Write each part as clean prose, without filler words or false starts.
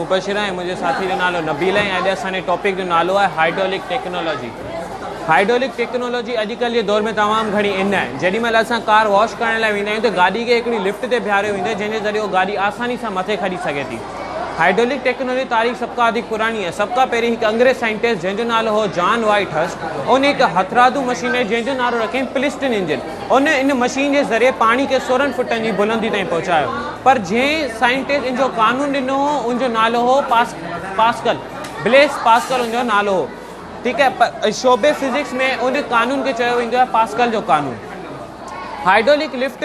مبشر آهي ۽ منهنجي ساٿي جو نالو نبيل آهي ۽ اڄ اسان جي ٽاپڪ جو نالو آهي هائيڊرولڪ ٽيڪنالاجي. هائيڊرولڪ ٽيڪنالاجي اڄڪلهه جي دور ۾ تمام گهڻي ان آهي. جيڏي مهل اسان ڪار واش ڪرڻ لاء ويندا آهيون ته گاڏي کي هڪڙي لفٽ تي بيهاريو ويندو آهي جنهن جي ذريعي اهو گاڏي آساني سان مٿي کڄي سگهي ٿي. هائيڊرولڪ ٽيڪنالاجي تاريخ سڀ کان وڌيڪ پراڻي آهي. سڀ کان پهرين هڪ انگريز سائنٽسٽ جنهن جو نالو هو جان وائيٽ هرسٽ ان هڪ هٿرادو مشين ٺاهي جنهن جو نالو رکيائين پلسٽن انجن. ان ان مشين جي ذريعي پاڻي کي 16 فٽن جي بلندي تائين پهچايو. پر جنهن سائنٽسٽ ان جو قانون ڏنو هو ان جو نالو هو پاسڪل، بليس پاسڪل ان جو نالو هو. ٺيڪ آهي پر شعبي فزڪس ۾ ان قانون کي چيو ويندو آهي پاسڪل جو قانون. هائيڊرولڪ لفٽ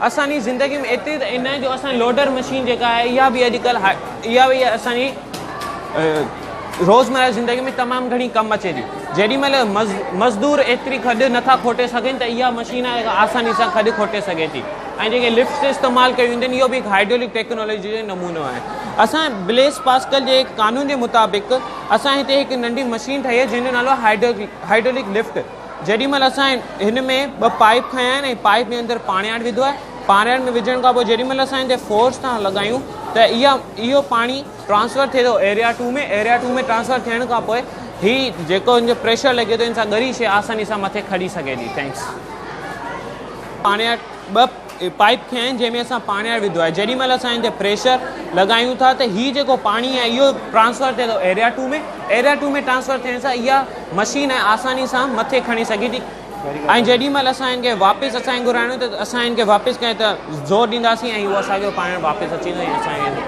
اسان جي زندگي ۾ ايتري ته ان آهي جو اسان لوڊر مشين جيڪا آهي اها به اڄڪلهه اها به اسان جي روزمره زندگي ۾ تمام گهڻي ڪم اچي ٿي. جيڏي مهل مزدور ايتري کڏ نٿا کوٽي سگهن ته اها مشين آساني سان کڏ کوٽي سگهي ٿي ۽ جيڪي لفٽس استعمال ڪيون وينديون آهن اهو به هڪ هائيڊرولڪ ٽيڪنالاجي جو نمونو آهي. اسان بليس پاسڪل جي قانون جي مطابق اسان هتي هڪ ننڍي مشين ٺاهي آهي جنهن جو نالو آهي هائيڊرولڪ لفٽ. جيڏي مهل اسان هن ۾ ٻه پائيپ کنيا آهن ۽ پائيپ ۾ اندر پاڻياٺ وڌو آهي. پاڻياٺ ۾ وجهڻ کان پوء جيڏي مهل اسان هن تي فورس ٿا لڳايون ته اها اهو پاڻي ٽرانسفر ٿئي ٿو area two ۾، area two ۾ transfer ٿيڻ کان پوء هي جيڪو هن جو پريشر لڳي ٿو ان سان ڳري شيء آساني سان مٿي کڄي سگهي ٿي. Thanks. پاڻياٺ ٻه پائيپ کنيا آهن جنهن ۾ اسان پاڻياٺ وڌو آهي جيڏي مهل اسان هن تي پريشر لڳايون ٿا ته هي جيڪو پاڻي آهي اهو ٽرانسفر ٿئي ٿو area two ۾، area two ۾ transfer ٿيڻ سان اها مشين آهي آساني سان مٿي کڻي سگهي ٿي ۽ جيڏي مهل اسان هن کي واپس اسان کي گهرائڻو ته اسان هن کي واپس ڪنهن ته زور ڏينداسين ۽ اهو اسان کي پاڻياٺ واپس اچي ويندو ۽ اسان کي.